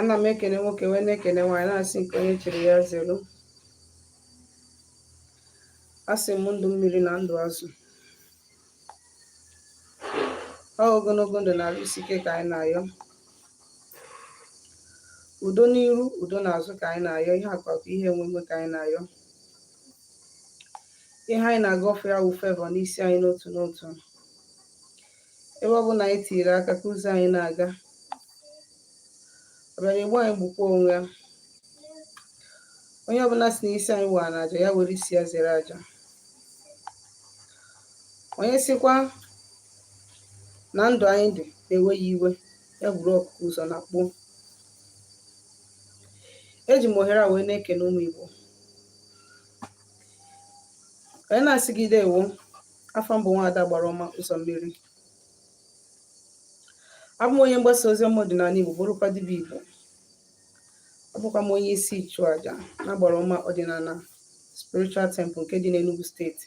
Ana m ekene nwoke wee na-ekene nwaanyị, na-asị nke onye chiri ya zelu. Asị m ndụ mmiri na ndụ azụ, ọ ogologo ndụ na arụ isi ike ka anyị na-ayọ, udo n'iru, udo n'azụ ka anyị na-ayọ, ihe akụ akụ, ihe enwe enwe ka anyị na-ayọ. Ihe anyị na-agọ ọfọ ya wụ favour n'isi anyị n'otu n'otu. Ebe ọ bụla anyị tinyere aka, ka ụzọ anyị na-aga. Ọ bịara egbu anyị, gbukwa onwe ya. Onye ọbụla si n'isi anyị wara na aja, ya were isi ya zere aja. Onye sịkwa na ndụ anyị dị na-ewe ya iwe, ya buru ọkụkọ ụzọ na kpuo. Eji m ohere a wee na-ekene ụmụ Igbo, onye na-asị gị deewo. Afa m bụ Nwaada Gbara Ọma Ụzọ Mmiri. Abụ m onye mgbasa ozi ọma ọdịnala Igbo, bụrụkwa dibịa Igbo. Abụkwa m onye isi nchụaja na Agbara Ọma Ọdịnala Spiritual Temple nke dị n'Enugu Steeti.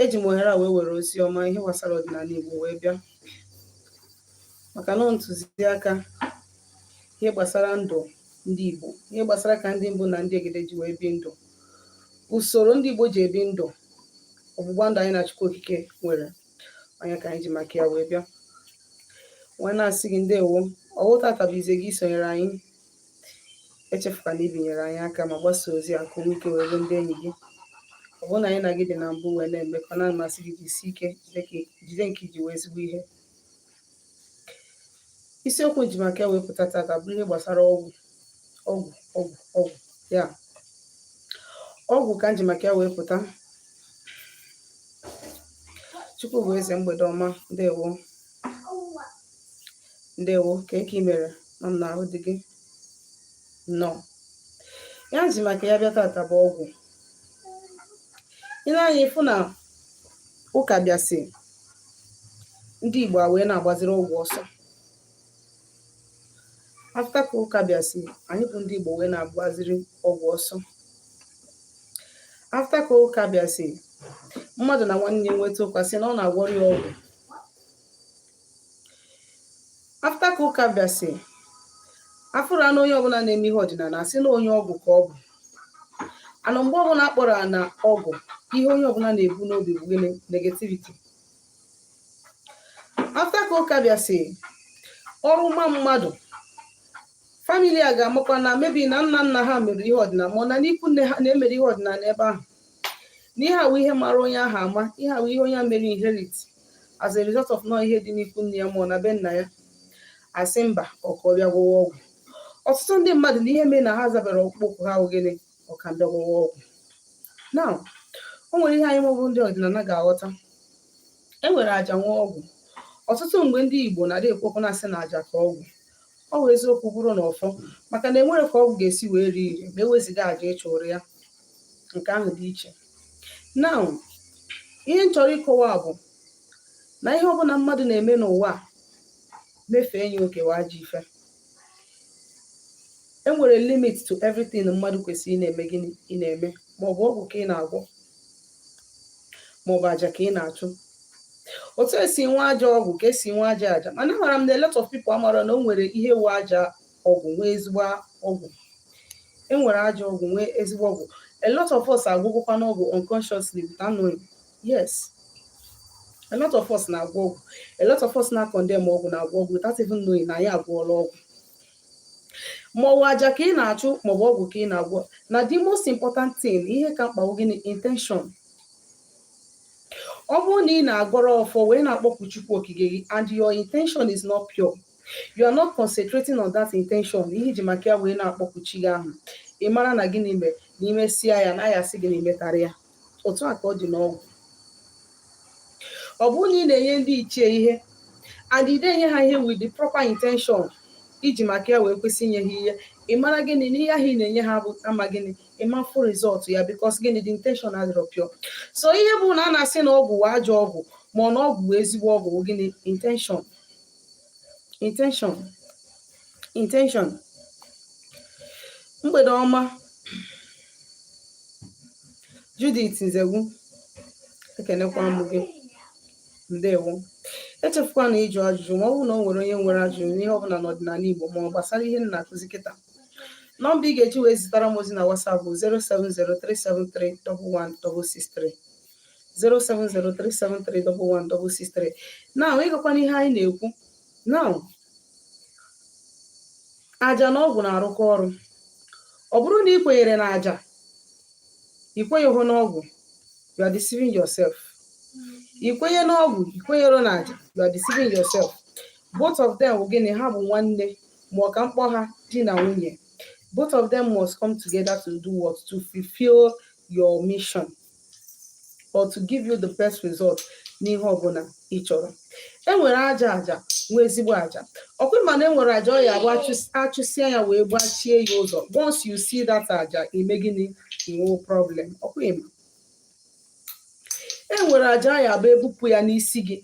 Eji m ohere a wee were ozi ọma, ihe gbasara ọdịnala Igbo wee bịa, maka na ntụziaka, ihe gbasara ndụ ndị Igbo, ihe gbasara ka ndị mbụ na ndị egede ji wee bi ndụ, usoro ndị Igbo ji ebi ndụ, ọgbụgba ndụ anyị na Chukwu Okike nwere, onye ka anyị ji maka ya wee bịa, wee na-asị gị ndewo. Ọwụ tata bụ ize gị sonyere anyị, echefukwana ibinyere anyị aka ma gbasa ozi a ka o nwee ike wee ruo ndị enyi gị. Ọ bụrụ na anyị na gị dị na mbụ wee na-emekọ, na amasị gị, jisie ike, jide nke iji wee ezigbo ihe. Isiokwu nji maka ya wee pụta tata bụrụ ihe gbasara ọgwụ, ọgwụ, ọgwụ, ọgwụ. Ya ọgwụ ka nji maka ya wee pụta. Chukwu bụ eze. Mgbede ọma. Ndewo, ndewo. Ka eke i mere ma m na-ahụ dị gị nnọọ. Ya nji maka ya bịa tata bụ ọgwụ. Ị na-anya ịfụ na ụka bịasị, ndị Igbo a wee na-agbaziri ọgwụ ọsọ. After ka ụka bịasị, anyị bụ ndị Igbo wee na-agbaziri ọgwụ ọsọ. After ka ụka bịasị, mmadụ na nwanne nweta ụka, sị na ọ na-agwọrọ ya ọgwụ. After ka ụka bịasị, afụrụ anụ onye ọbụla na-eme ihe ọdịnala, asị na onye ọgwụ ka ọ bụ. Anụ mgbe ọbụla akpọrọ na ọgwụ, ihe onye ọbụla na-ebu n'obi bụ gịnị? Negativity. After ka ụka bịasị, ọrụ ma mmadụ, family a ga-amakwa na mebi na nna nna ha mere ihe ọdịnala, ma ọ na n'ikwu nne ha na-emere ihe ọdịnala ebe ahụ, na ihe awụ ihe mara onye ahụ ama, ihe awụ ihe onye a mere inherit as a result of nọ ihe dị n'ikwu nne ya ma ọ na be nna ya, asị mba, ọka ọ bịa gwọwa ọgwụ. Ọtụtụ ndị mmadụ na ihe mere na ha zabere ọkpụkpụ ha wụ gịnị? Ọka mbịa gwọwa ọgwụ. Now, o nwere ihe anyị mọbụ ndị ọdịnala ga-aghọta. E nwere aja, nwa ọgwụ. Ọtụtụ mgbe ndị Igbo na-adị ekwu okwu, na-asị na aja ka ọgwụ. Ọ bụ eziokwu, bụrụ na ọfọ, maka na enwere ka ọgwụ ga-esi wee rie ire ma eweziga aja ịchụrụ ya. Nke ahụ dị iche. Now, ihe m chọrọ ịkọwa bụ na ihe ọbụla mmadụ na-eme n'ụwa a, mefee ya oke, wa ajọ ife. E nwere limit to everything mmadụ kwesịrị ị na-eme. Gịnị ị na-eme, maọbụ ọgwụ ka ị na-agwọ, maọbụ aja ka ị na-achụ, otu esi nwe ajọ ọgwụ ka esi nwe aja aja. Mana amara m na a lot of people amara na o nwere ihe wu aja ọgwụ, nwee ezigbo ọgwụ. E nwere ajọ ọgwụ, nwee ezigbo ọgwụ. A lot of us agwụgwọkwa n'ọgwụ unconsciously, without knowing. Yes, a lot of us na-agwọ ọgwụ. A lot of us na-condemn ọgwụ, na-agwọ ọgwụ without even knowing na anyị agwọọla ọgwụ. Ma ọ bụ aja ka ị na-achụ, maọbụ ọgwụ ka ị na-agwọ, na the most important thing, ihe ka mkpa bụ gịnị? Intention. Ọ bụrụ na ị na-agọrọ ọfọ wee na-akpọku Chukwu Okike gị and your intention is not pure, you are not concentrating on that intention, ihe iji maka ya wee na-akpọku chi gị ahụ, ị mara na gịnị mere na imesịa ya na ya asị gị na imetarị ya. Otu a ka ọ dị n'ọgwụ. Ọ bụrụ na ị na-enye ndị ichie ihe and ị na-enye ha ihe with the proper intention iji maka ya wee kwesị inye ha ihe, ị mara gịnị? Na ihe ahụ ị na-enye ha bụ ama gịnị? Ịma full result ya, because gịnị? The intention adịrọ pure. So ihe bụ na a na-asị na ọgwụ wụ ajọ ọgwụ, ma ọ na ọgwụ wụ ezigbo ọgwụ bụ gịnị? Intention, intention, intention. Mgbede ọma, Judith Nzegwu, ekenekwa m gị. Ndewo. Echefukwana ịjụ ajụjụ ma ọ bụrụ na o nwere onye nwere ajụjụ n'ihe ọbụla n'ọdịnala Igbo ma ọ gbasara ihe m na-akụzi kịta. Nọmba ị ga-eji wee zitara m ozi na WhatsApp bụ 07037311663, 07037311663. Now, ịgakwa n'ihe anyị na-ekwu now, aja na ọgwụ na-arụkọ ọrụ. Ọ bụrụ na ị kwenyere na aja, ị kwenyeghị n'ọgwụ, you are deceiving yourself. Ị kwenye n'ọgwụ, ị kwenyere na aja, you are deceiving yourself. Both of them bụ gịnị? Ha bụ nwanne, ma ọ ka mkpọ ha di na nwunye. Both of them must come together to do what? To fulfill your mission or to give you the best result n'ihe ọbụla ị chọrọ. E nwere aja aja, nwee ezigbo aja. Ọkwa ma na e nwere aja ọ ya abụ achụsịa ya wee gbachie ya ụzọ. Once you see that aja, ime gịnị? Inwe problem. Ọkwa ịma e nwere aja ya abụ ebupụ ya n'isi gị,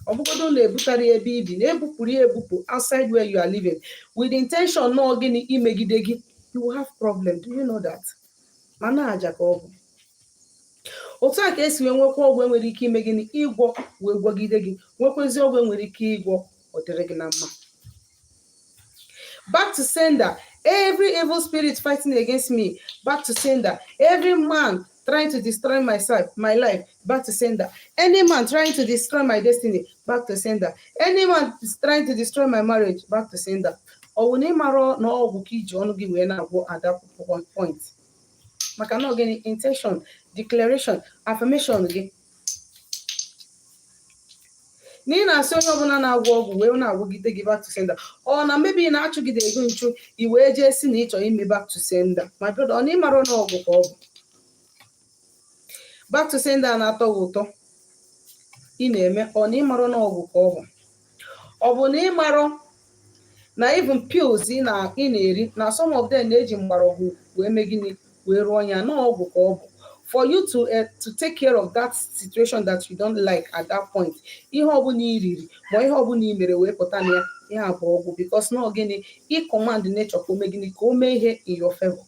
ọ bụgodo na ebutara ya ebe ibi, na ebupụrụ ya ebupụ outside where you are living with the intention nọ gịnị? Imegide gị, you will have problem. Do you know that? Mana aja ka ọ bụ. Otu a ka esi wee nwekwa ọgwụ enwere ike ime gịnị? Ịgwọ wee gwọgide gị. Nwekwezi ọgwụ enwere ike ịgwọ, ọ dịrị gị na mma. Back to sender. Every evil spirit fighting against me, back to sender. Every man trying to destroy myself, my life, back to sender. Any man trying to destroy my destiny, back to sender. Any man trying to destroy my marriage, back to sender. Ọ bụ na ị mara na ọgwụ ka iji ọnụ gị wee na-agwọ at that point, maka na ọ gịnị? Intention, declaration, affirmation gị na ị na-asị onye ọbụla na-agwọ ọgwụ wee na-agwọgide gị, back to sender. Ọ na maybe ị na-achụgide ego nchu, i wee jee si na ị chọrọ ime back to sender. My brother, ọ na ịmara na ọgwụ ka ọ bụ? Back to sender na-atọ gị ụtọ ị na-eme, ọ na ịmara na ọgwụ ka ọ bụ? Ọ bụ na ịmarọ na even pills ị na-eri na some of them na-eji mgbọrọgwụ wee mee gịnị? Wee rụọ ya, na ọgwụ ka ọ bụ for you to take care of that situation that you don't like at that point. Ihe ọbụla ị riri ma ihe ọbụla ị mere wee pụta na ya, ihe a bụ ọgwụ, because na ọ gịnị? Ị command nature ka o mee gịnị? Ka o mee ihe in your favor.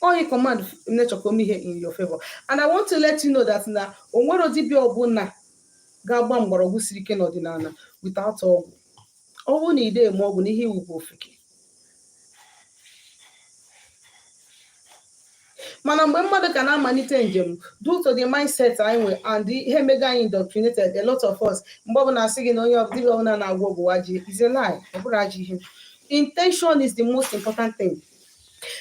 Or you command nature ka o mee ihe in your favor. And I want to let you know that na o nwere dibịa ọbụla ga-agba mgbọrọgwụ siri ike n'ọdịnala without ọgwụ. Ọ bụrụ na ị eme ọgwụ na ihe iwu bụ ofeke. Mana mgbe mmadụ ka na-amalite njem, due to the mindset anyị nwe and ihe mego anyị indoctrinated, a lot of us, mgbe ọbụla asị gị na onye dibịa ọbụla na-agwọ ọgwụ ajọ, is a lie. Ọ bụrụ ajọ ihe. Intention is the most important thing.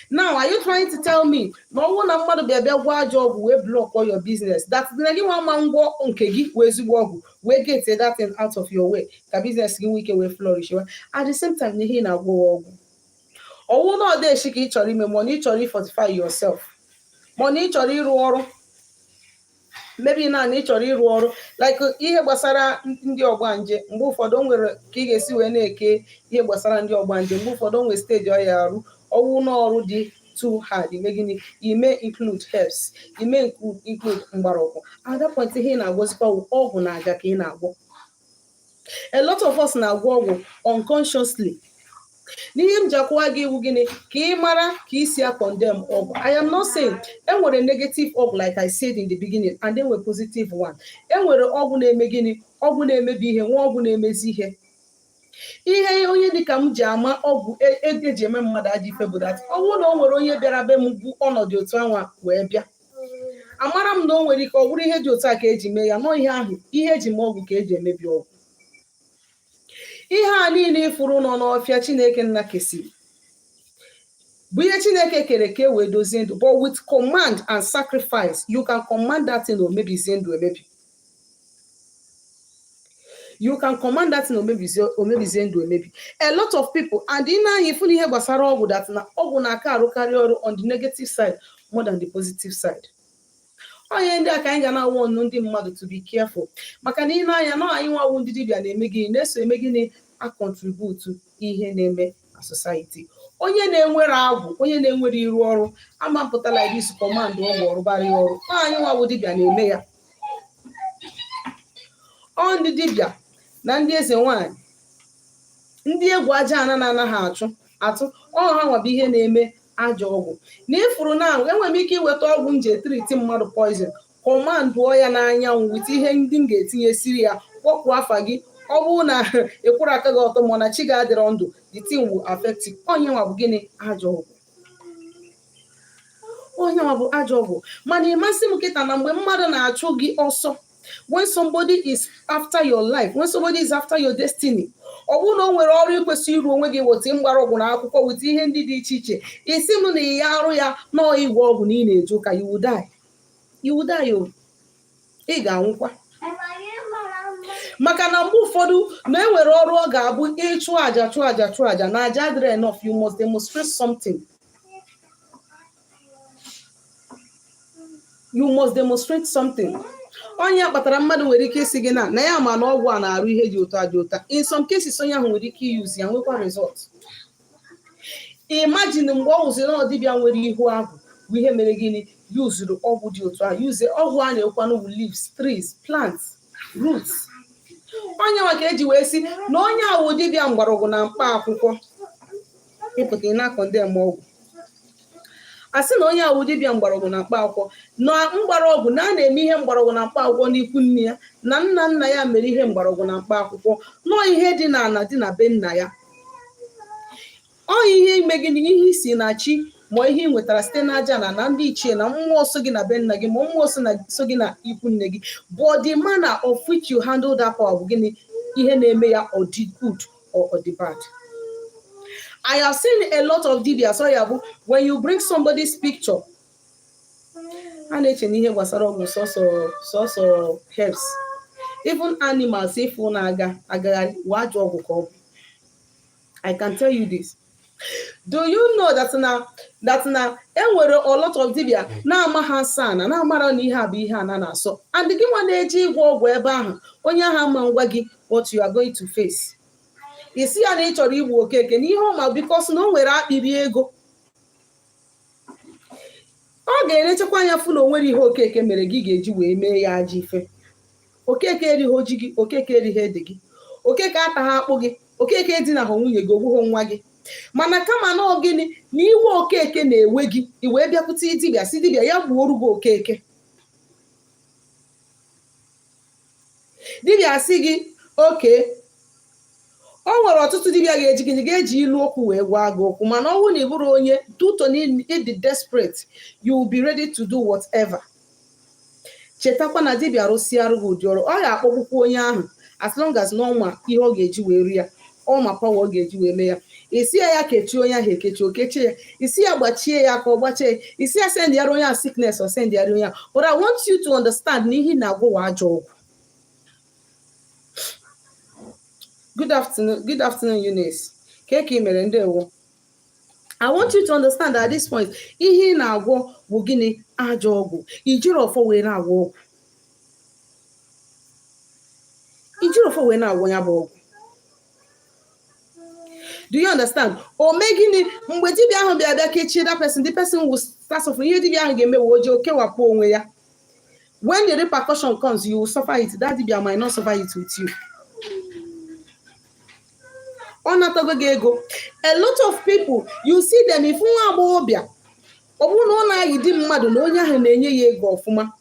Now, are you trying to tell me na ọ bụrụ na mmadụ bịa bịa gwọ ajọ ọgwụ wee block all your business, that na gị nwa ma ngwọ nke gị wee ezigbo ọgwụ wee get that thing out of your way ka business gị nwee ike wee flourish at the same time, na ihe ị na-agwọ ọgwụ ọwụ na ọdeshi ka ị chọrọ ime, ma na ị chọrọ fortify yourself, ma na ị chọrọ ịrụ ọrụ, maybe na ị chọrọ ịrụ ọrụ like ihe gbasara ndị ọgbanje? Mgbe ụfọdụ o nwere ka ị ga-esi wee na-eke ihe gbasara ndị ọgbanje. Mgbe ụfọdụ o nwere stage ọ ya arụ ọwụ n'ọrụ dị too hard, ime gịnị? Ime include herbs, ime include mgbọrọgwụ. At that point, ihe ị na-agwọzikwa ọgwụ na aja ka ị na-agwọ. A lot of us na-agwọ ọgwụ unconsciously. N'ihe m ji akwụwa gị iwu gịnị? Ka ị mara ka isi a condemn ọgwụ. I am not saying enwere negative ọgwụ, like I said in the beginning, and enwere positive one. Enwere ọgwụ na-eme gịnị? Ọgwụ na-emebi ihe, nwa ọgwụ na-emezi ihe. Ihe onye dịka m ji ama ọgwụ eji eme mmadụ ajọ ife bụ that ọ bụrụ na o nwere onye bịara be m bụ ọnọdụ otu anwa wee bịa, amara m na o nwere ike ọ bụrụ ihe dị otu a ka eji mee ya, nọ ihe ahụ ihe eji mee ọgwụ ka eji emebi ọgwụ. Ihe a niile ịfụrụ nọ n'ọfịa Chineke nna kesiri bụ ihe Chineke kere ka e wee dozie ndụ, but with command and sacrifice, you can command that thing o mebizie ndụ emebi. You can command that thing o mebizie ndụ emebi. A lot of people, and ị na-anya ifu na ihe gbasara ọgwụ, that na ọgwụ na-aka arụkarị ọrụ on the negative side more than the positive side. Onye ndị a ka anyị ga na-awụ ọnụ ndị mmadụ to be careful, maka na ị na-anya na anyị nwawu ndị dibịa na-eme gịnị? Na-eso eme gịnị? A contribute ihe na-eme na society. Onye na-enwere agwụ, onye na-enwere iru ọrụ, ama mpụtala this command ọgwụ ọrụbara ya ọrụ. Anyị nwawu dibịa na-eme ya. Ọ ndị dibịa na ndị eze nwanyị, ndị egwu aja ana na-anaghị achụ atụ ọ, ha nwabụ ihe na-eme ajọ ọgwụ na ịfụrụ na enwere m ike iweta ọgwụ m ji e treat mmadụ poison. Commandụọ ya n'anyanwụ with ihe ndị m ga-etinyesiri ya, kpọkwuo afa gị. Ọ bụrụ na ịkwụrụ aka gị ọtọ, ma na chi ga-adịrọ ndụ, the thing will affect you. Onye nwa bụ gịnị? Ajọ ọgwụ. Onye nwa bụ ajọ ọgwụ. Mana ịmasị m kịta na mgbe mmadụ na-achụ gị ọsọ, when somebody is after your life, when somebody is after your destiny, ọ bụrụ na o nwere ọrụ ikwesị iru onwe gị, weta mgbọrọgwụ na akwụkwọ, weta ihe ndị dị iche iche, isi m na ya arụ ya nọọ igwe ọgwụ na ị na-eje ụka, you will die, you will die o. Ị ga-anwụkwa, maka na mgbe ụfọdụ na enwere ọrụ ọ ga-abụ ịchụ àjà, chụọ àjà, chụọ àjà na àjà adịrị enough. You must demonstrate something, you must demonstrate something. Onye kpatara mmadụ nwere ike isi gị na ya ma na ọgwụ a na-arụ ihe dị otu a dị otu a. In some cases, onye ahụ nwere ike iyuzi ya, nwekwa result. Imagine mgbe ọ wụziri na dibịa nwere ihu agwụ bụ ihe mere gịnị, yuzuru ọgwụ dị otu a, yuze ọgwụ a na-ekwanụ bụ leaves, trees, plants, roots. Onye nwa ka eji wee sị na onye awụ dibịa mgbọrọgwụ na mkpa akwụkwọ. Ịpụta ị na-acondemn ọgwụ, a sị na onye awụ dibịa mgbọrọgwụ na mkpa akwụkwọ, na mgbọrọgwụ na a na-eme ihe mgbọrọgwụ na mkpa akwụkwọ n'ikwu nne ya na nna nna ya mere ihe mgbọrọgwụ na mkpa akwụkwọ, nọọ ihe dị na ana dị na be nna ya. Ọ ihe ime gịnị, ihe isi na chi, ma ihe ị nwetara site n'aja na na ndị ichie na mmụọ so gị na be nna gị, ma mmụọ so gị na ikwu nne gị. But the manner of which you handle that power bụ gịnị, ihe na-eme ya ọ dị good or ọ dị bad. I have seen a lot of dibia, so ya bụ when you bring somebody's picture, a na-eche na ihe gbasara ọgwụ sọsọ sọsọ herbs, even animals ịfụ na-aga agagharị wụ ajọ ọgwụ ka ọ bụ. I can tell you this. Do you know that na enwere a lot of dibia na-ama ha nsọ ana, na-amara na ihe a bụ ihe ana na-asọ, and gị nwa na-eji ịgwọ ọgwụ ebe ahụ, onye ahụ ama ngwa gị what you are going to face. Isi ya na ị chọrọ igbu Okeke na ihe ọma, because na o nwere akpịrị ego, ọ ga-enechekwa anya fụ na o nwere ihe Okeke mere gị ga-eji wee mee ya ajọ ife. Okeke erighị ji gị, Okeke erighị ede gị, Okeke ataghị akpụ gị, Okeke edinahụ nwunye gị, ogbugho nwa gị. Mana kama na ọ gịnị, na iwe Okeke na-ewe gị, i wee bịakwute dibịa, si dibịa ya gbuoru gị Okeke. Dibịa sị gị oke. O nwere ọtụtụ dibịa ga-eji gịnị, ga-eji ilu okwu wee gwa gị okwu. Mana ọ bụrụ na ị bụrụ onye duto na ịdị desperate, you will be ready to do whatever. Chetakwa na dibịa rụsịarụ gị ụdị ọrụ, ọ ga-akpọgbukwa onye ahụ, as long as na ọma ihe ọ ga-eji wee ri ya, ọma power ọ ga-eji wee mee ya. Isi ya ya kechie onye ahụ ekechi, okechie ya. Isi ya gbachie ya ka ọ gbachie ya. Isi ya send yara onye ahụ sickness, ọ send yara onye ahụ. But I want you to understand na ihe na-agwụwa ajọ ọgwụ. Good afternoon, good afternoon, Eunice. Ka ị mere? Ndewo. I want you to understand at this point, ihe ị na-agwọ bụ gịnị? Ajọ ọgwụ. Ijiri ọfọ wee na-agwọ ọgwụ, ijiri ọfọ wee na-agwọ ya bụ ọgwụ. Do you understand? O mee gịnị, mgbe dibịa ahụ bịa bịa kechie that person, the person will start suffering. Ihe dibịa ahụ ga-eme wee o jee kewapụ onwe ya. When the repercussion comes, you will suffer it. That dibia might not suffer it with you. Ọ natago gị ego. A lot of people, you see them, if nwa agbọghọbịa, ọ bụrụ na ọ na-ayị di mmadụ na onye ahụ na-enye ya ego ọfụma,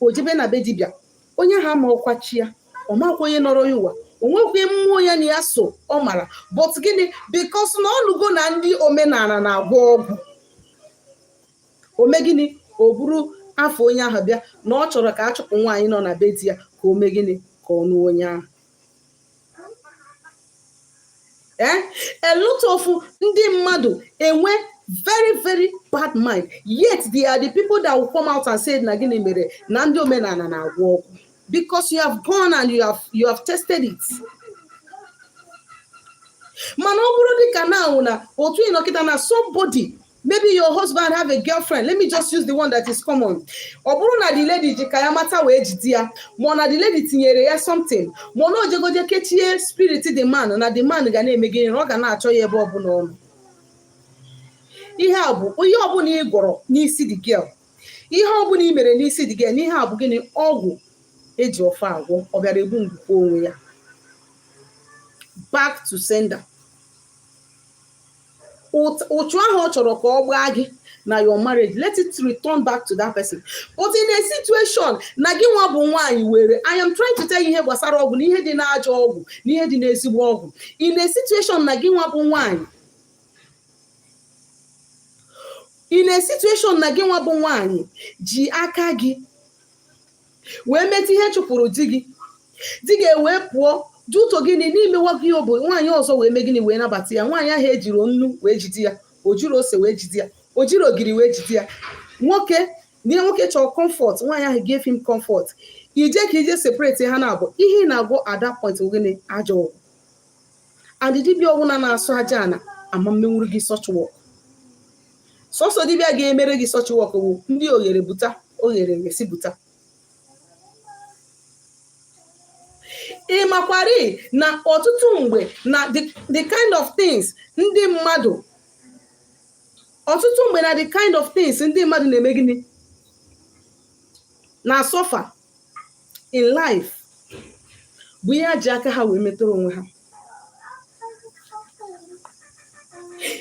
o jebe na be dibịa. Onye ahụ ama ọkwa chi ya, ọ makwa onye nọrọ ya ụwa, o nwekwa mmụọ ya na ya so ọ mara. But gịnị? Because na ọlụgo na ndị omenala na-agwọ ọgwụ. O mee gịnị? O buru afọ onye ahụ bịa na ọ chọrọ ka a chụpụ nwaanyị nọ na be di ya, ka o mee gịnị, ka ọ nụọ onye ahụ. Ee, a lot of ndị mmadụ enwe very very bad mind, yet they are the people that will come out and say na gịnị mere na ndị omenala na-agwọ ọgwụ, because you have gone and you have tested it. Mana ọ bụrụ dịka now na otu ị nọ kịta na somebody, maybe your husband have a girlfriend, let me just use the one that is common, ọ bụrụ na the lady ji ka ya mata wee jide ya, ma ọ na the lady tinyere ya something, ma ọ na ojegoje kechie spirit the man, na the man ga na-eme gịnị, na ọ ga na-achọ ya ebe ọbụla ọ nọ. Ihe a bụ ihe ọbụla ị gwọrọ n'isi the girl, ihe ọbụla ị mere n'isi the girl, na ihe a bụ gịnị, ọgwụ eji ọfọ agwọ. Ọ bịara egbu ngwukwa onwe ya, back to sender. Ụchụ ahụ ọ chọrọ ka ọ gbaa gị na your marriage, let it return back to that person. But in a situation na gị nwa bụ nwaanyị were, I am trying to tell you ihe gbasara ọgwụ na ihe dị n'ajọ ọgwụ na ihe dị n'ezigbo ọgwụ. In a situation na gị nwa bụ nwaanyị, in a situation na gị nwa bụ nwaanyị ji aka gị wee metụ ihe chụpụrụ di gị, di gị wee pụọ due to gịnị? N'imewa gị bụ nwaanyị ọzọ wee mee gịnị? Wee nabata ya. Nwaanyị ahụ ejiri nnu wee jide ya, o jiri ose wee jide ya, o jiri ogiri wee jide ya. Nwoke na nwoke chọrọ comfort, nwaanyị ahụ gave him comfort. Ije ka ije separate ha na-abụ, ihe ị na-agwọ at that point bụ gịnị? Ajọ ọgwụ. And dibịa ọbụla na-asụ aja ana ama mmenwuru gị such work. Sọsọ dibịa ga-emere gị such work bụ ndị oghere buta oghere esi buta. Ị makwari na ọtụtụ mgbe na the kind of things ndị mmadụ, ọtụtụ mgbe na the kind of things ndị mmadụ na-eme gịnị? Na suffer in life bụ ihe ha ji aka ha wee metụrụ onwe ha.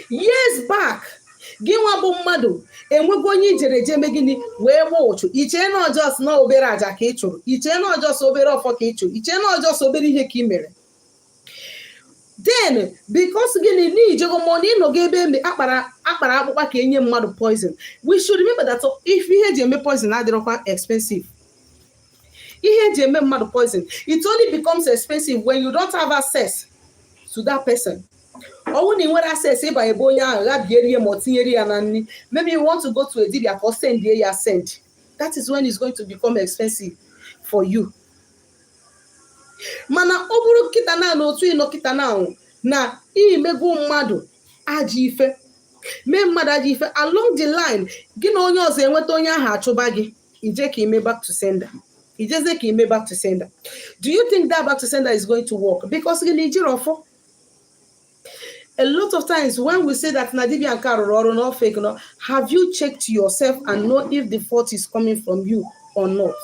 Years back, gị nwa bụ mmadụ enwego onye ijere je eme gịnị? Wee gba ụchụ. Ichee na ọ just na obere aja ka ị chụrụ, ichee na ọ just obere ọfọ ka ị chụrụ, ichee na ọ just obere ihe ka ị mere. Then because gịnị? N'ijego ma ọ na ịnọgo ebe eme akpara akpara akpụkpa ka enye mmadụ poison. We should remember that if ihe eji eme poison adịrọkwa expensive. Ihe eji eme mmadụ poison, it only becomes expensive when you don't have access to that person. Ọ bụrụ na ị nwere access ịbanye ebe onye ahụ gha bie ma ọ tinyere ya na nri, maybe you want to go to a dibia ka ọ send ya send, that is when it's going to become expensive for you. Mana ọ bụrụ kịta na na otu ịnọ kịta na na imego mmadụ ajọ ife, mee mmadụ ajọ ife, along the line gị na onye ọzọ enweta onye ahụ achụba gị, ije ka ime back to sender, ijeze ka ime back to sender. Do you think that back to sender is going to work? Because gị na ijiri ọfọ. A lot of times when we say that na dibia nke a rụrụ ọrụ na fake no, have you checked yourself and know if the fault is coming from you or not?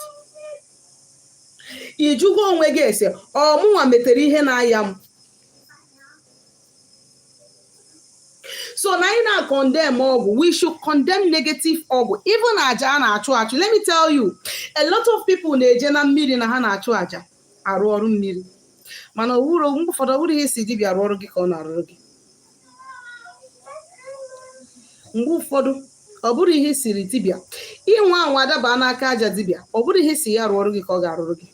Ijugo onwe gị ese, ọ mụnwa metere ihe na-aya m? So na anyị na-condemn ọgwụ, we should condemn negative ọgwụ, even aja a na-achụ achụ. Let me tell you, a lot of people na-eje na mmiri na ha na-achụ aja arụ ọrụ mmiri, mana owuro mgbe ụfọdụ ọ bụrụ ihe si dibịa arụ ọrụ gị ka ọ na-arụrụ gị. Mgbe ụfọdụ ọ bụrụ ihe siri dibịa ịnwa anwa adaba n'aka aja dibịa, ọ bụrụ ihe si ya arụ ọrụ gị ka ọ ga-arụrụ gị.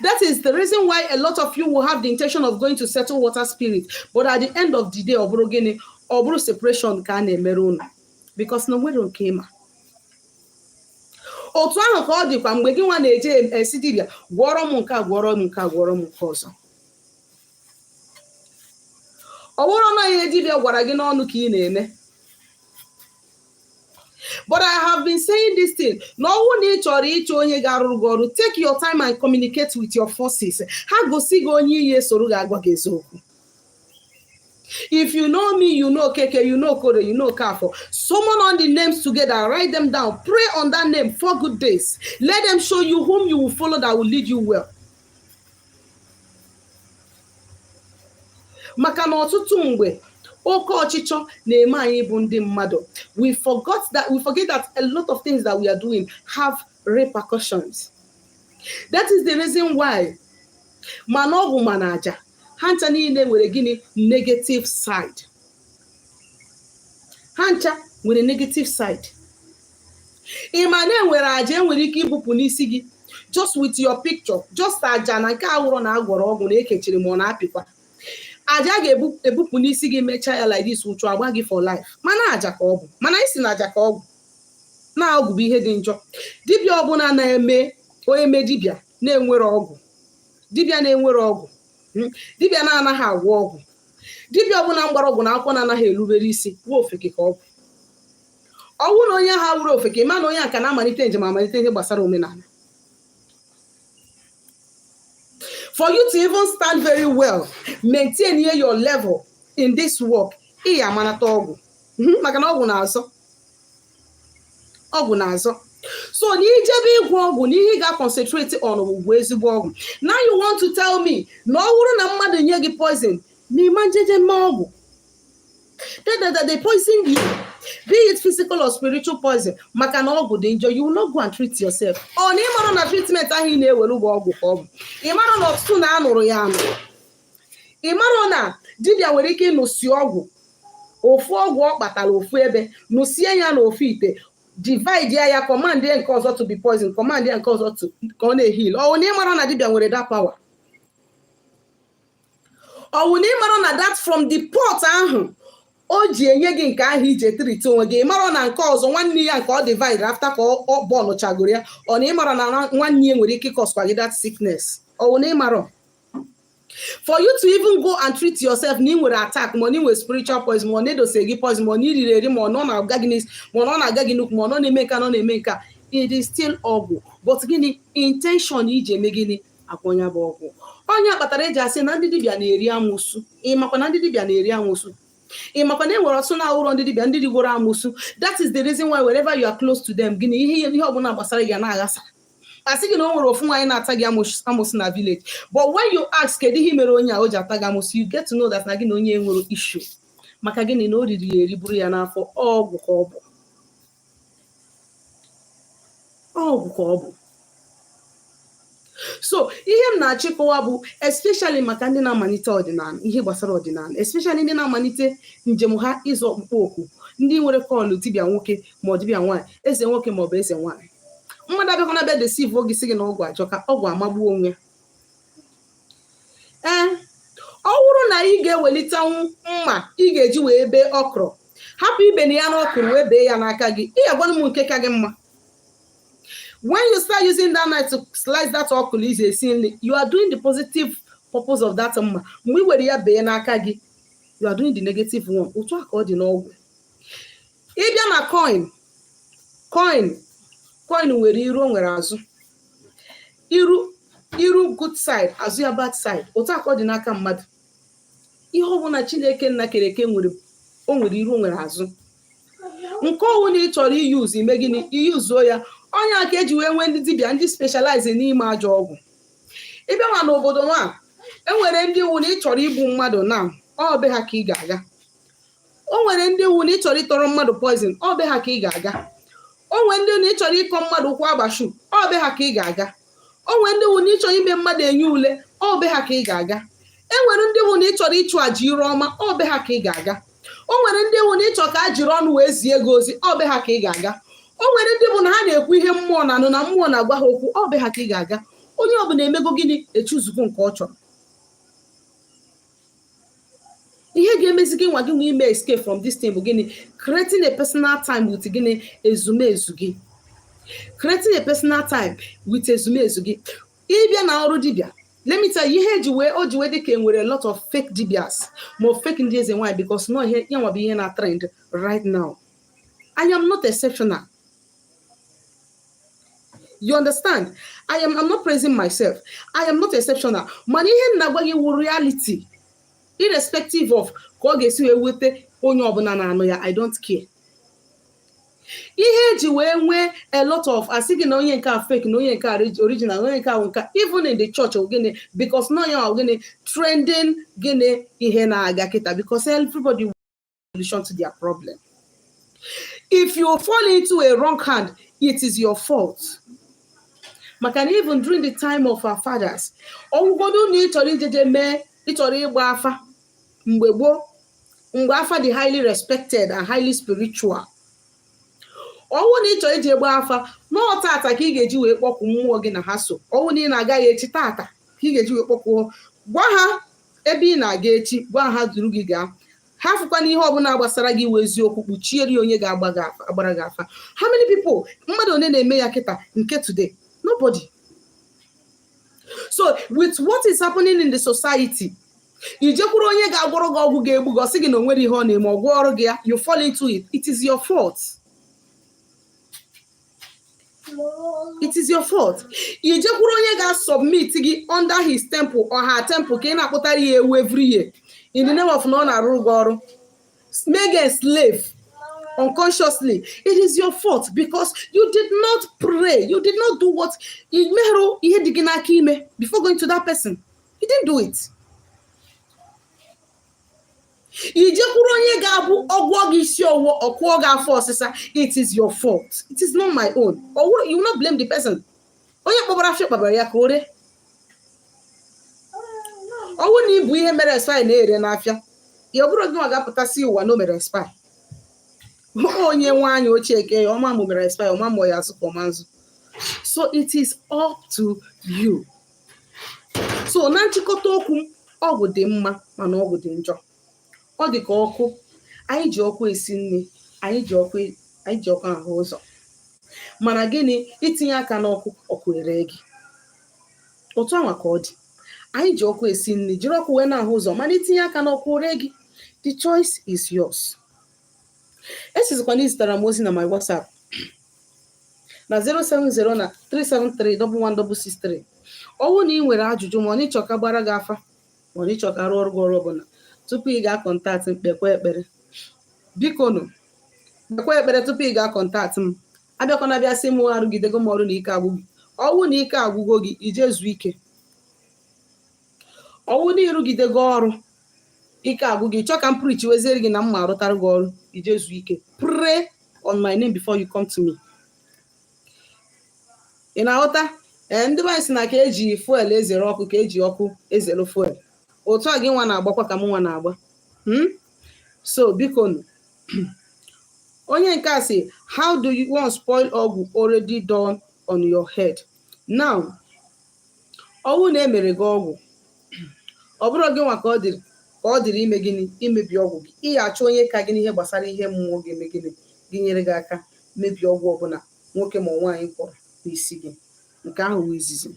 That is the reason why a lot of you will have the intention of going to settle water spirit, but at the end of the day, ọ bụrụ gịnị? Ọ bụrụ separation ka a na-emere unu, because na onwere nke ịma. Otu ahụ ka ọ dịkwa mgbe gị nwa na-eje esi dibịa gwọrọ m nke a, gwọrọ m nke a, gwọrọ m nke ọzọ. Ọ bụrụ na ihe dibịa gwara gị n'ọnụ ka ị na-eme. But I have been saying this thing na ọ wụ na ị chọrọ ịchọ onye ga-arụrụ gị ọrụ, take your time and communicate with your forces. Ha gosi gị onye iyi esoro ga-agwa gị eziokwu. If you know me, you know Keke, you know Kore, you know Kafo. Summon all the names together, write them down, pray on that name 4 good days. Let them show you whom you will follow that will lead you well. Maka na ọtụtụ mgbe oke ọchịchọ na-eme anyị bụ ndị mmadụ, we forget that a lot of things that we are doing have repercussions. That is the reason why mana ọgwụ mana aja ha ncha niile nwere gịnị? Negative side. Ha ncha nwere negative side. Ị ma na enwere aja enwere ike ibupụ n'isi gị just with your picture, just aja na nke awụrụ na agwọrọ ọgwụ na ekechiri ma ọ na-apịkwa aja ga-ebupụ n'isi gị, mechaa ya like this, ụchụ agba gị for life. Mana aja ka ọ bụ, mana isi na aja ka ọgwụ na ọgwụ bụ ihe dị njọ. Dibịa ọbụla na-eme onye mee dibịa na-enwere ọgwụ, dibịa na-enwere ọgwụ, dibịa na-anaghị agwọ ọgwụ, dibịa ọbụla mgbara ọgwụ na akwụkwọ na-anaghị erubere isi, wụ ofeke ka ọ bụ. Ọ bụrụ na onye ha wuru ofeke, ma na onye a ka na-amalite njem, amalite ihe gbasara omenala. For you to even stand very well, maintain your level in this work, ị ya amanata ọgwụ, maka na ọgwụ na-azọ, ọgwụ na-azọ. So na ijebe ịgwọ ọgwụ na ihe ị ga-concentrate on bụ ezigbo ọgwụ. Now you want to tell me na ọ bụrụ na mmadụ nye gị poison na ịma njeje mee ọgwụ? That they poisoned you, be it physical or spiritual poison, maka na ọgwụ dị njọ. You will not go and treat yourself. Ọ na ịmara na treatment ahụ ị na-ewere bụ ọgwụ ka ọ bụ? Ị mara na ọtụtụ na-anụrụ ya anụ? Ị mara na dibịa nwere ike ịnụsi ọgwụ, ofu ọgwụ ọ kpatara ofu ebe, nụsie ya n'ofu ite, divide ya, ya command ya nke ọzọ to be poison, command ya nke ọzọ to ka ọ na-ehil? Ọ na ịmara na dibịa nwere that power? Ọ wụ na ịmara na that from the pot ahụ o ji enye gị nke ahụ iji etiriti onwe gị, ịmara na nke ọzọ nwanne ya nke ọ divide after ka ọ bọọlụ chagoro ya, ọ na ịmara na nwanne ya nwere ike ịkọskwa gị that sickness? Ọ wụ na ịmara, for you to even go and treat yourself, na ị nwere attack, ma ọ na ị nwere spiritual poison, ma ọ na-edose gị poison, ma ọ na iriri eri, ma ọ na ọ na-aga gị n'isi, ma ọ na ọ na-aga gị n'ukwu, ma ọ na ọ na-eme nka na ọ na-eme nka, it is still ọgwụ. But gịnị intention iji eme gịnị akwọnya bụ ọgwụ? Onye kpatara eji asị na ndị dibịa na-eri amụsụ. Ị makwa na ndị dibịa na-eri amụsụ? Ị makwa na e nwere ọtụtụ na-awụrọ ndị dibịa, ndị rigoro amụsụ? That is the reason why wherever you are close to them, gịnị, ihe ọbụla gbasara gị na-aghasa. Asị gị na o nwere ofu nwaanyị na-ata gị amụsụ na village, but when you ask kedu ihe mere onye a o ji ata gị amụsụ, you get to know that na gị na onye nwere issue. Maka gịnị? Na o riri ya eri, buru ya n'afọ. Ọgwụ ka ọ bụ, ọgwụ ka ọ bụ. So ihe m na-achịkọwa bụ, especially maka ndị na-amalite ọdịnala, ihe gbasara ọdịnala, especially ndị na-amalite njem ha ịzụ ọkpụkpọ oku, ndị nwere call dibịa nwoke ma ọ dibịa nwaanyị, eze nwoke ma ọ bụ eze nwaanyị, mmadụ abịakwana bịa deceive oge sị gị na ọgwụ ajọka. Ọgwụ amagbuo onwe ya. Ee, ọ bụrụ na ị ga-ewelitenwu mma ị ga-eji wee bee ọkrọ, hapụ ibe na ya n'ọkụrụ wee bee ya n'aka gị, ị ga-agwanụ m nke ka gị mma. When you start using that knife to slice that okra iji esi nri, you are doing the positive purpose of that mma. Mgbe ị were ya bee n'aka gị, you are doing the negative one. Otu a ka ọ dị n'ọgwụ. Ịbịa na coin, coin nwere iru, o nwere azụ. Iru, iru good side, azụ ya bad side. Otu a ka ọ dị n'aka mmadụ. Ihe ọbụla Chineke nna kere eke nwere, o nwere iru, o nwere azụ. Nke ọwụ na ị chọrọ iyuzu ime gịnị, iyuzuo ya. Onye aka eji wee nwee ndị dibịa, ndị specialize n'ime ajọ ọgwụ. Ịbịa nwa n'obodo nwa, enwere ndị wu na ị chọrọ igbu mmadụ na ọ be ha ka ị ga-aga. O nwere ndị wu na ị chọrọ ịtọrọ mmadụ poison, ọ be ha ka ị ga-aga. O nwere ndị na ị chọrọ ịkọ mmadụ ụkwụ agbashu, ọ be ha ka ị ga-aga. O nwere ndị wu na ị chọrọ ime mmadụ enye ule, ọ be ha ka ị ga-aga. E nwere ndị wu na ị chọrọ ịchụ àjà ire ọma, ọ be ha ka ị ga-aga. O nwere ndị wu na ịchọ ka a jiri ọnụ wee zie gị ozi, ọ be ha ka ị ga-aga. O nwere ndị bụ na ha na-ekwu ihe mmụọ na anụ, na mmụọ na-agwa ha okwu, ọ be ha ka ị ga-aga. Onye ọbụla emego gịnị, echuzugwu nke ọ chọrọ. Ihe ga-emezi gị nwa gị nwe ime escape from this thing bụ gịnị? Creating a personal time with gịnị? Ezumezu gị. Creating a personal time with ezumezu gị. Ịbịa na ọrụ dibịa, let me tell you, ihe eji wee o ji wee dị ka enwere a lot of fake dibias ma fake ndị eze nwaanyị, because no ihe ya nwa bụ ihe na trend right now. I am not exceptional, you understand? I'm not praising myself. I am not exceptional, mana ihe m na-agwa gị wụ reality, irrespective of ka ọ ga-esi wee wete onye ọbụla na-anụ ya. I don't care. Ihe eji wee nwee a lot of asị gị na onye nke a fake, na onye nke a original, na onye nke a nke a, even in the church, gịnị? Because no ya gịnị trending, gịnị ihe na-aga kịta, because everybody solution to their problem. If you fall into a wrong hand, it is your fault. Maka na even during the time of our fathers, ọgwụgodo na ị chọrọ ijeje mee, ị chọrọ ịgba afa mgbe gboo, mgbe afa dị highly respected and highly spiritual, ọnwụ na ị chọrọ ije gbaa afa n'ọ tata ka ị ga-eji wee kpọkwu mmụọ gị na ha so. Ọnwụ na ị na-aga ya echi, tata ka ị ga-eji wee kpọkwuo, gwa ha ebe ị na-aga echi, gwa ha duru gị gaa. Ha fụkwana ihe ọbụla gbasara gị wee eziokwu kpuchiere ya onye ga-agba gị afa, agbara gị afa. How many people, mmadụ one na-eme ya kịta nke today? Nobody. So with what is happening in the society, ijekwuru onye ga-agwọrọ gị ọgwụ ga-egbu gị, ọ sị gị na o nwere ihe ọ na-eme, ọ gwọọ ọrụ gị ya, you fall into it, it is your fault. It is your fault. Ijekwuru onye ga-submit gị under his temple or her temple ka ị na-akpụtara ya ewu every year in the name of na ọ na-arụ gị ọrụ, make a slave unconsciously, it is your fault, because you did not pray, you did not do what imerụ ihe dị gị n'aka ime before going to that person. You didn't do it. Ijekwuru onye ga-abụ ọgwọ gị isi ọwụwa, ọkụọ gị afọ ọsịsa, it is your fault, it is not my own. Or you will not blame the person. Onye kpọbara afịa kpabara ya ka o ree. Ọwụ na ibu ihe mere expire na-ere n'afịa ya, ọ bụrụ gị nwa ga-apụtasị ụwa na o mere expire. Onye nwe anya ochie ke ya ọma mụ mere expire, ọma mụ ya azụ ka ọma nzụ. So it is up to you. So na nchịkọta okwu m, ọgwụ dị mma, mana ọgwụ dị njọ. Ọ dị ka ọkụ. Anyị ji ọkụ esi nri, anyị ji ọkụ ahụ ụzọ, mana gịnị? Itinye aka n'ọkụ, ọkụ ere gị. Otu anwa ka ọ dị. Anyị ji ọkụ esi nri, jiri ọkụ wee na-ahụ ụzọ, mana itinye aka n'ọkụ, ree gị. The choice is yours. Esizikwana izitara m ozi na my WhatsApp na 070 na 373 11663. Ọwụ na ị nwere ajụjụ, ma ọ na ịchọ ka gbara gị afa, ma ọ na ịchọ ka rụọ ọrụ gị ọrụ ọbụla, tupu ị ga-acontact m, kpekwa ekpere. Biko nụ, kpekwa ekpere tupu ị ga-acontact m. Abịakwana bịa sị m arụgidego m ọrụ na ike agwụ gị. Ọwụ na ike agwụgo gị, ije zuo ike. Ọwụ na ịrụgidego ọrụ, ike agwụ gị, chọọ ka m preach weziere gị na mma arụtara gị ọrụ, ije zuo ike. Pray on my name before you come to me. Ị na-aghọta? Ee, ndị be anyị sị na ka eji fuel ezere ọkụ, ka eji ọkụ ezere fuel. Otu a gị nwa na-agbakwa ka m nwa na-agba. So biko nụ. Onye nke a sị, "How do you want spoil ọgwụ already done on your head?" Now, ọwụ na emere gị ọgwụ, ọ bụrụ gị nwa ka ọ dịrị ime gịnị? Imebi ọgwụ gị. Ị achọ onye ka gị n'ihe gbasara ihe mmụọ ga-eme gịnị? Gị nyere gị aka mebie ọgwụ ọbụla nwoke ma nwaanyị kwọrọ n'isi gị. Nke ahụ wụ izizi.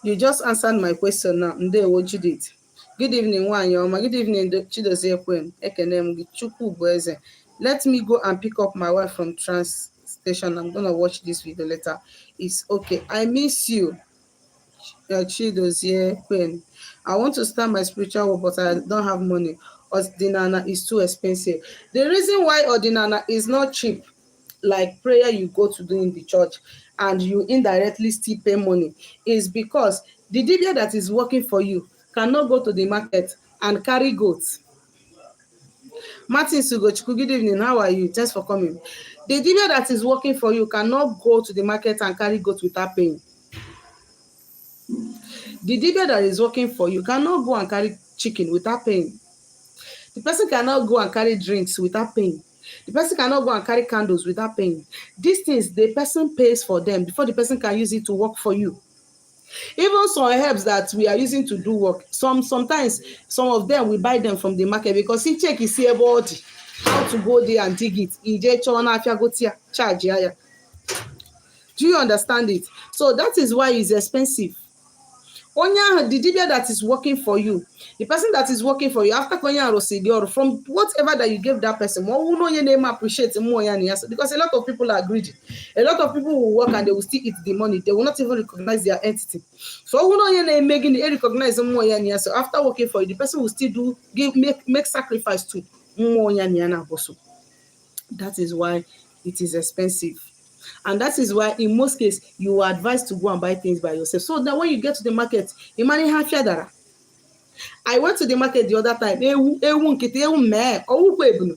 You just answered my question now. Ndewo, Judith. Good evening, nwaanyị ọma. Good evening, Chidozie Ekwen. Ekene m gị. Chukwu bụ eze. Let me go and pick up my wife from trans station. I'm gonna watch this video later. It's okay. I miss you. Chidozie Queen. I want to start my spiritual work, but I don't have money. Ọdịnana is too expensive. The reason why ọdịnana is not cheap, like prayer you go to do in the church, and you indirectly still pay money, is because the dibia that is working for you cannot go to the market and carry goats. Martin Sugochukwu, good evening. How are you? Thanks for coming. The dibia that is working for you cannot go to the market and carry goats without paying. The dibia that is working for you cannot go and carry chicken without paying. The person cannot go and carry drinks without paying. The person cannot go and carry candles without paying. These things, the person pays for them before the person can use it to work for you. Even some herbs that we are using to do work, sometimes some of them, we buy them from the market, because he check isi ebe ọ dị, how to go there and dig it. Ije chọọ n'afịa gote ya, charge ya ya. Do you understand it? So that is why it's expensive. Onye ahụ, the dibia that is working for you, the person that is working for you, after ka onye ahụ rụsị gị ọrụ, from whatever that you gave that person, ma ọ bụrụ na onye na-eme appreciate mmụọ ya na ya, because a lot of people are greedy. A lot of people will work and they will still eat the money. They will not even recognize their entity. So ọ bụrụ na onye na-eme gịnị, e recognize mmụọ ya na ya, so after working for you, the person will still do give make sacrifice to mmụọ ya na ya na-abụso. That is why it is expensive. And that is why in most cases you are advised to go and buy things by yourself, so that when you get to the market, ị mara ihe afịa dara. I went to the market the other time. Ewu, ewu nkịtị, ewu mee ọwụkwa ebunu,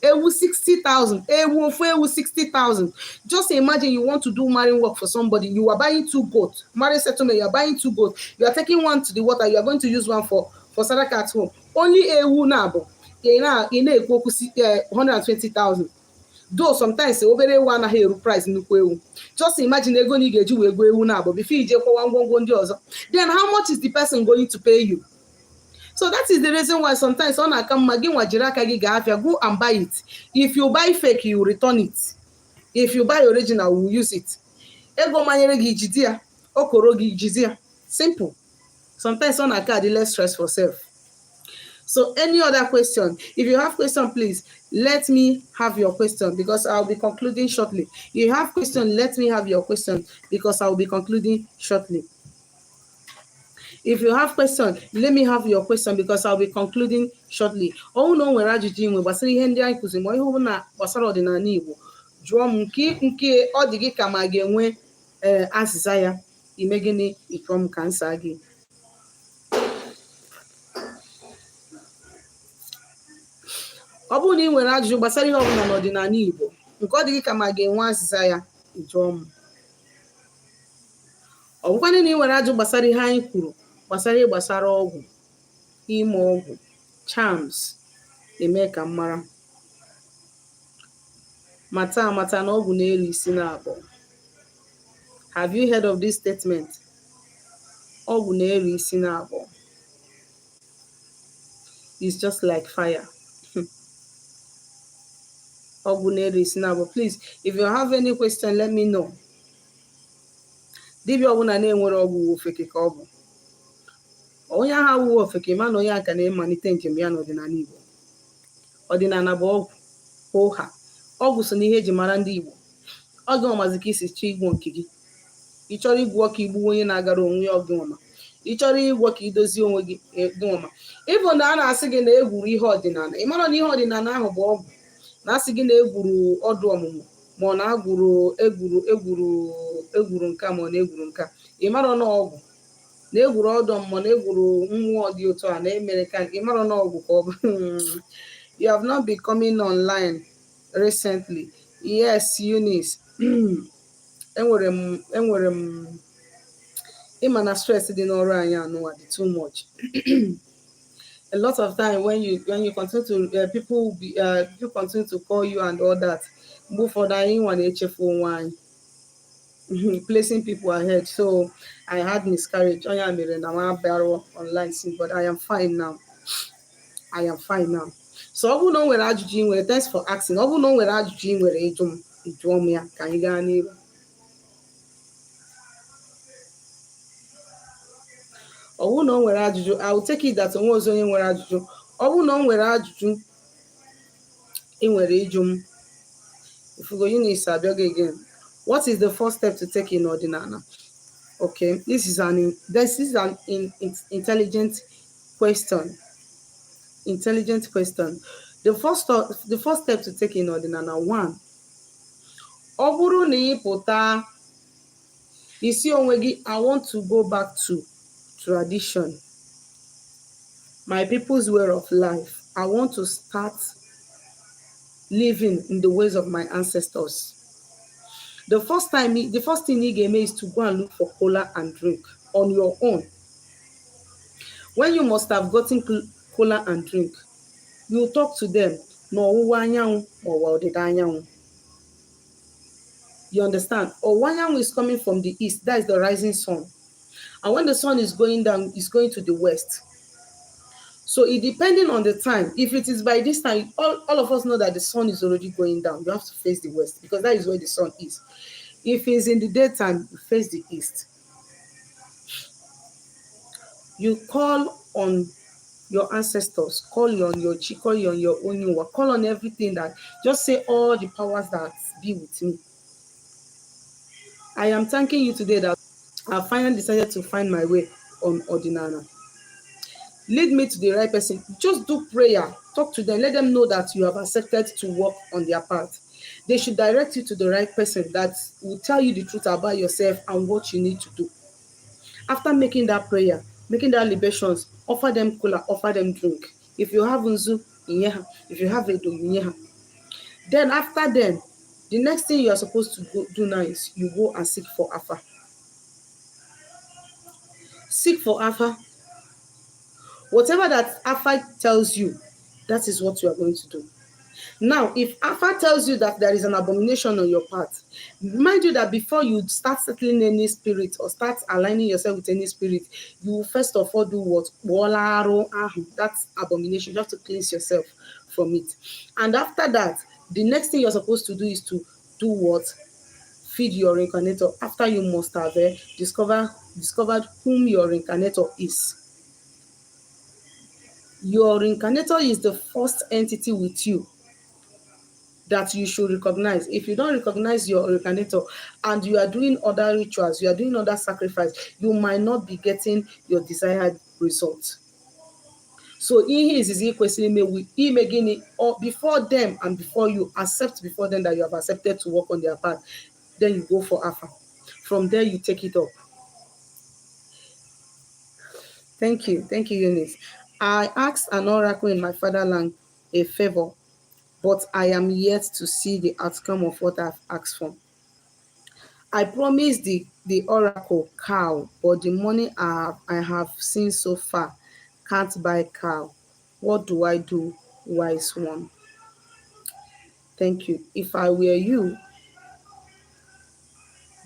ewu 60,000. Ewu, ofu ewu, 60,000. Just imagine, you want to do marine work for somebody. You are buying two goats, marine settlement. You are buying two goats. You are taking one to the water. You are going to use one for sadaka at home. Only ewu na-abụ, ị na-ekwu okwu 120,000. Though sometimes obere ewu anaghị eru price nnukwu ewu. Just imagine ego na ị ga-eji wee goo ewu na-abụ before ije kwọwa ngwongwo ndị ọzọ. Then how much is the person going to pay you? So that is the reason why sometimes ọ na-aka mma gị nwa jiri aka gị gaa afịa, go and buy it. If you buy fake, you return it. If you buy original, we will use it. Ego manyere gị, jide ya. Okoro gị, jide ya. Simple. Sometimes ọ na-aka adị less stress for self. So any other question? If you have question, please let me have your question, because I'll be concluding shortly. If you have question, let me have your question, because I'll be concluding shortly. If you have question, let me have your question, because I'll be concluding shortly. Ọ na o nwere ajụjụ inwe gbasara ihe ndị anyị kụziri, ma ihe ọbụla gbasara ọdịnala Igbo, jụọ m. Nke ọ dị gị ka ma ga-enwe ee azịza ya, ime gịnị? Ịjụọ m ka m saa gị. Ọ bụrụ na ị nwere ajụjụ gbasara ihe ọbụla n'ọdịnala Igbo nke ọ dị gị ka ma ga-enwe azịza ya, jụọ m. Ọ bụkwanụ na ị nwere ajụjụ gbasara ihe anyị kwuru gbasara ihe gbasara ọgwụ, ime ọgwụ, charms, eme ka m mara. Mata amata na ọgwụ na-eri isi na-abọ. Have you heard of this statement? Ọgwụ na-eri isi na-abọ. It's just like fire. Ọgwụ na-eri isi na-abọ. Please, if you have any question, let me know. Dibịa ọbụla na-enwere ọgwụ, ofeke ka ọ bụ. Onye ahụ awụghị ofeke, ma na onye a ka na-emalite njem ya n'ọdịnala Igbo. Ọdịnala bụ ọgwụ ụha. Ọgwụ so n'ihe eji mara ndị Igbo. Ọ gị ọmazi ka isi chọọ ịgwọ nke gị. Ị chọrọ ịgwọ ka igbuwe onye na-agara onwe ya, ọgị nwama. Ị chọrọ ịgwọ ka idozie onwe gị, gị nwama. Ịbụ na a na-asị gị na egwuru ihe ọdịnala, ị mara na ihe ọdịnala ahụ bụ ọgwụ. Na-asị gị na egwuru ọdụ ọmụmụ, ma ọ na-agwuru egwuru egwuru egwuru nka, ma ọ na-egwuru nka, ị mara na ọgwụ na egwuru ọdụ ọmụmụ, na egwuru mmụọ dị otu a na emere ka ị mara na ọgwụ ka ọ bụ. You have not been coming online recently. Yes, Eunice, enwere m ịma na stress dị n'ọrụ anyị anụwa dị too much. A lot of time when you continue to people be people continue to call you and all that, mgbe ụfọdụ anyị nwa na-echefu onwe anyị, placing people ahead. So I had miscarriage. Onye a mere na m abịarụ online since, but I am fine now. I am fine now. So ọ bụrụ na o nwere ajụjụ ị nwere, thanks for asking. Ọ bụrụ na o nwere ajụjụ ị nwere ịjụ m, jụọ m ya ka anyị gaa n'iru. Ọ bụrụ na o nwere ajụjụ, I will take it that onwe ọzọ onye nwere ajụjụ. Ọ bụrụ na o nwere ajụjụ ị nwere ịjụ m. Ifugo Eunice abịago again. What is the first step to take in ọdịnala? Okay, this is an intelligent question. Intelligent question. The first step to take in ọdịnala, one, ọ bụrụ na ị pụta isi onwe gị, "I want to go back to tradition, my people's way of life. I want to start living in the ways of my ancestors." The first thing ị ga-eme is to go and look for kola and drink on your own. When you must have gotten kola and drink, you talk to them n'ọwụwa anyanwụ ma ọwa ọdịda anyanwụ. You understand? Ọwụwa anyanwụ is coming from the east, that is the rising sun, and when the sun is going down, it's going to the west. So it depending on the time, if it is by this time, all of us know that the sun is already going down, you have to face the west because that is where the sun is. If it's in the daytime, you face the east. You call on your ancestors, call on your chi, call on your onye, call on everything that, just say, "All the powers that be with me, I am thanking you today that I finally decided to find my way on ọdịnala. Lead me to the right person." Just do prayer, talk to them, let them know that you have accepted to work on their part. They should direct you to the right person that will tell you the truth about yourself and what you need to do. After making that prayer, making that libations, offer them kola, offer them drink. If you have nzu, inye ha. If you have edo, inye ha. Then after then, the next thing you are supposed to go do now is you go and seek for afa. Seek for afa. Whatever that afa tells you, that is what you are going to do. Now, if afa tells you that there is an abomination on your part, mind you that before you start settling any spirit or start aligning yourself with any spirit, you will first of all do what? That's abomination. You have to cleanse yourself from it. And after that, the next thing you're supposed to do is to do what? Feed your reincarnator. After you must have discovered whom your reincarnator is. Your reincarnator is the first entity with you that you should recognize. If you don't recognize your reincarnator and you are doing other rituals, you are doing other sacrifice, you might not be getting your desired result. So ihe izizi ị kwesịrị ime wi ime gịnị? Or before them and before you accept before them that you have accepted to work on their part, then you go for afa. From there you take it up. Thank you. Thank you, Eunice. I asked an oracle in my fatherland a favor. But I am yet to see the outcome of what I've asked for. I promised the oracle cow, but the money I have seen so far can't buy cow. What do I do, wise one? Thank you. If I were you,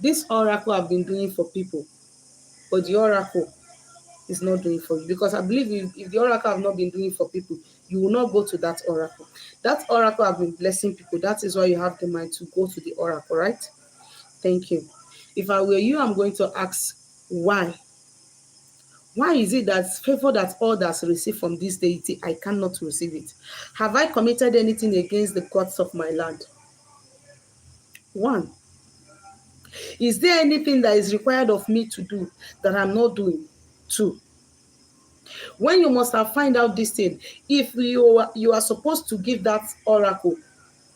this oracle I've been doing for people, but the oracle is not doing for you, because I believe if the oracle have not been doing for people, you will not go to that oracle. That oracle have been blessing people. That is why you have the mind to go to the oracle, right? Thank you. If I were you, I'm going to ask why. Why is it that favor that others receive from this deity, I cannot receive it? Have I committed anything against the gods of my land? One. Is there anything that is required of me to do that I'm not doing? Two. When you must have find out this thing, if you are supposed to give that oracle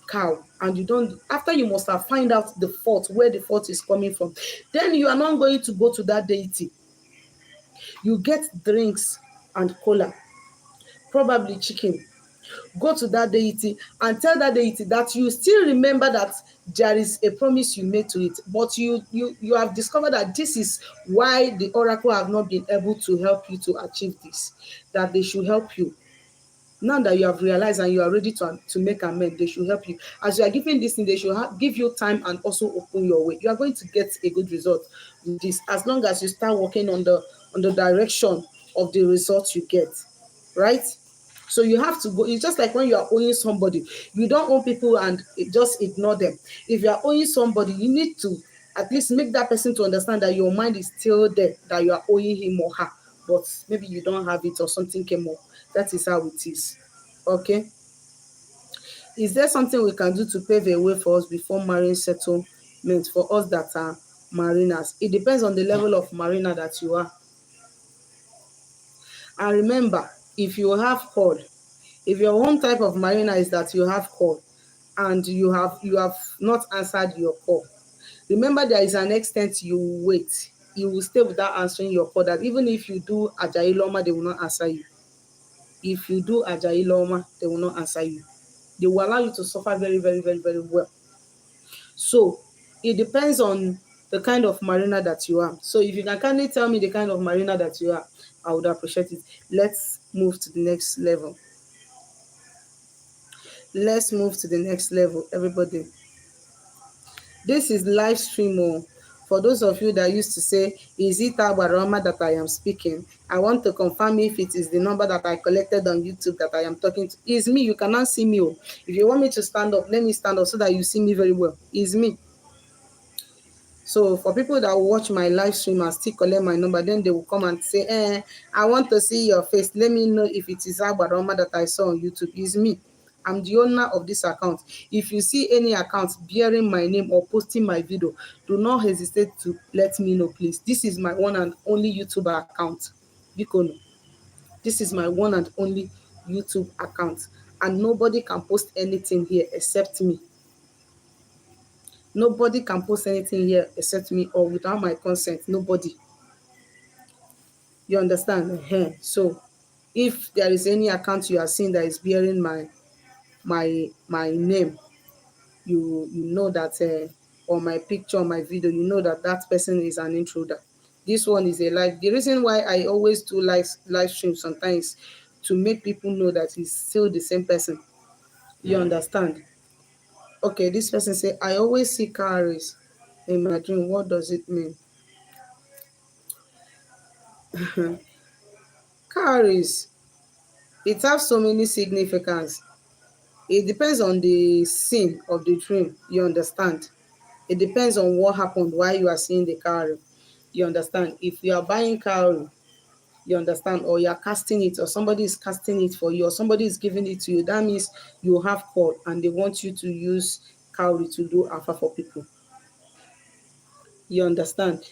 cow and you don't, after you must have find out the fault, where the fault is coming from, then you are not going to go to that deity. You get drinks and kola, probably chicken. Go to that deity and tell that deity that you still remember that there is a promise you made to it, but you have discovered that this is why the oracle have not been able to help you to achieve this, that they should help you. Now that you have realized and you are ready to make amends, they should help you. As you are giving this thing, they should give you time and also open your way. You are going to get a good result with this, as long as you start working on the direction of the results you get, right? So you have to go. It's just like when you are owing somebody. You don't owe people and just ignore them. If you are owing somebody, you need to at least make that person to understand that your mind is still there, that you are owing him or her, but maybe you don't have it or something came up. That is how it is. Okay. Is there something we can do to pave a way for us before marrying settlement, for us that are mariners? It depends on the level of mariner that you are. And remember, if you have call, if your own type of mariner is that you have call and you have not answered your call, remember, there is an extent you wait. You will stay without answering your call, that even if you do Ajayi Loma, they will not answer you. If you do Ajayi Loma, they will not answer you. They will allow you to suffer very, very, very, very well. So it depends on the kind of mariner that you are. So if you can kindly tell me the kind of mariner that you are, I would appreciate it. Let's move to the next level. Let's move to the next level, everybody. This is live stream. Oh. For those of you that used to say, "Is it Agbaroma that I am speaking?" I want to confirm if it is the number that I collected on YouTube that I am talking to. It's me. You cannot see me. Oh. If you want me to stand up, let me stand up so that you see me very well. It's me. So for people that watch my live stream and still collect my number, then they will come and say, "Eh, I want to see your face. Let me know if it is Agbaroma that I saw on YouTube." It's me. I'm the owner of this account. If you see any account bearing my name or posting my video, do not hesitate to let me know, please. This is my one and only YouTube account. Biko. This is my one and only YouTube account. And nobody can post anything here except me. Nobody can post anything here except me or without my consent. Nobody. You understand? So if there is any account you are seeing that is bearing my name, you know that or my picture or my video, you know that that person is an intruder. This one is a live. The reason why I always do live stream sometimes, to make people know that it's still the same person. You understand? Okay, this person say, "I always see cowries in my dream. What does it mean?" Cowries, it has so many significance. It depends on the scene of the dream, you understand? It depends on what happened while you are seeing the cowrie. You understand? If you are buying cowrie, you understand, or you are casting it, or somebody is casting it for you, or somebody is giving it to you, that means you have call and they want you to use cowrie to do afa for people. You understand?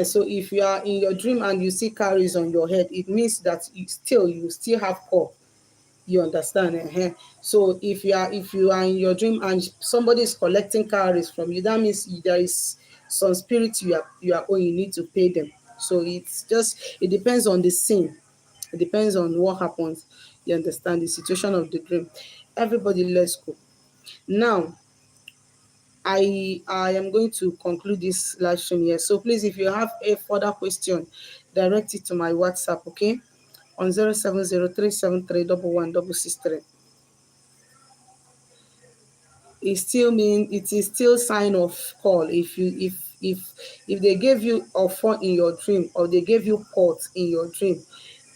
So if you are in your dream and you see cowries on your head, it means that you still have call. You understand? So if you are in your dream and somebody is collecting cowries from you, that means there is some spirit you are owing, you need to pay them. So it depends on the scene. It depends on what happens. You understand, the situation of the dream. Everybody, let's go. Now, I am going to conclude this live stream here. So please, if you have a further question, direct it to my WhatsApp, okay? On 07037311663. It still mean it is still sign of call. If you if they gave you ọfọ in your dream or they gave you pot in your dream,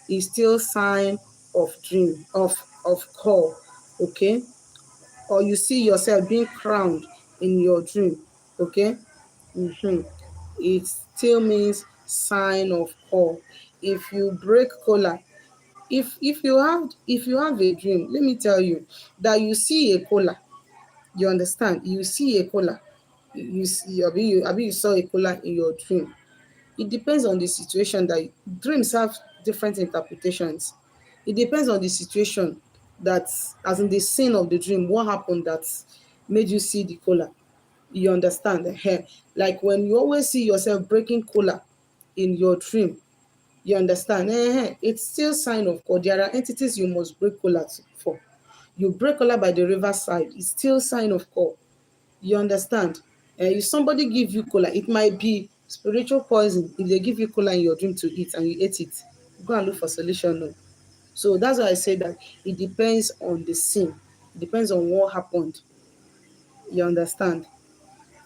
it's still sign of dream of call, okay? Or you see yourself being crowned in your dream, okay? It still means sign of call. If you break kola, if you have a dream, let me tell you that you see a kola, you understand? You see a kola, you see, abi you saw a kola in your dream. It depends on the situation. That dreams have different interpretations. It depends on the situation that, as in the scene of the dream, what happened that made you see the kola. You understand? Like when you always see yourself breaking kola in your dream, you understand? It's still sign of call. There are entities you must break kola for. You break kola by the riverside, it's still sign of call. You understand? If somebody give you kola, it might be spiritual poison. If they give you kola in your dream to eat and you ate it, go and look for solution. No. So that's why I say that it depends on the scene. It depends on what happened. You understand?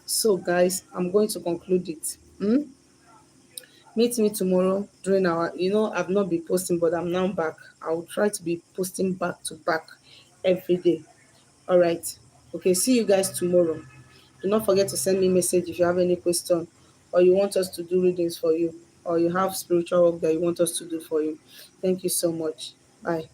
So, guys, I'm going to conclude it. Meet me tomorrow during our, I've not been posting, but I'm now back. I'll try to be posting back to back every day. All right. Okay. See you guys tomorrow. Do not forget to send me message if you have any question or you want us to do readings for you or you have spiritual work that you want us to do for you. Thank you so much. Bye.